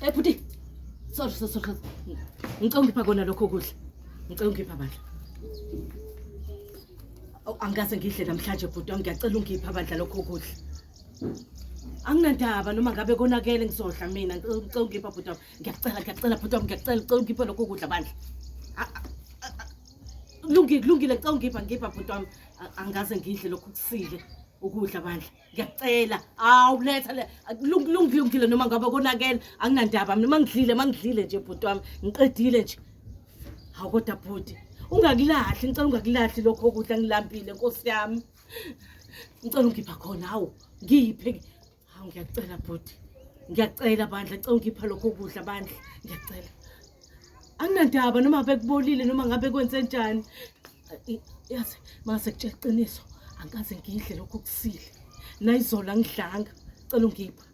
Eh bhuti. Sorry, sorry, sorry. Ngicela ungipha kona lokho kudla. Ngicela ungipha bandla. Awu, angikaze ngidle namhlanje bhuti wami, ngiyacela ungipha bandla lokho kudla. Anginandaba noma ngabe konakele ngizodla mina. Ngicela ungipha bhuti wami. Ngiyacela, ngiyacela bhuti wami, ngiyacela, ngicela ungipha lokho kudla bandla. Kulungile, kulungile, ngicela ungipha, ngipha bhuti wami. Angikaze ngidle lokhu kusile ukudla bandla. Ngiyacela. Awu letha le. Kulungile noma ngabe konakele, anginandaba mina mangidlile, mangidlile nje bhuti wami. Ngiqedile nje. Hawu kodwa bhuti, ungakulahli, ngicela ungakulahli lokho kudla ngilambile Nkosi yami. Ngicela ungipha khona, hawu ngiphe. Hawu ngiyacela bhuti. Ngiyacela bandla, ngicela ungipha lokho kudla bandla. Ngiyacela. Anginandaba noma bekubolile noma ngabe kwenze njani. Yazi mase kutshela iqiniso, angikaze ngidle lokho kusile. Nayizolo angidlanga. Cela ungipha.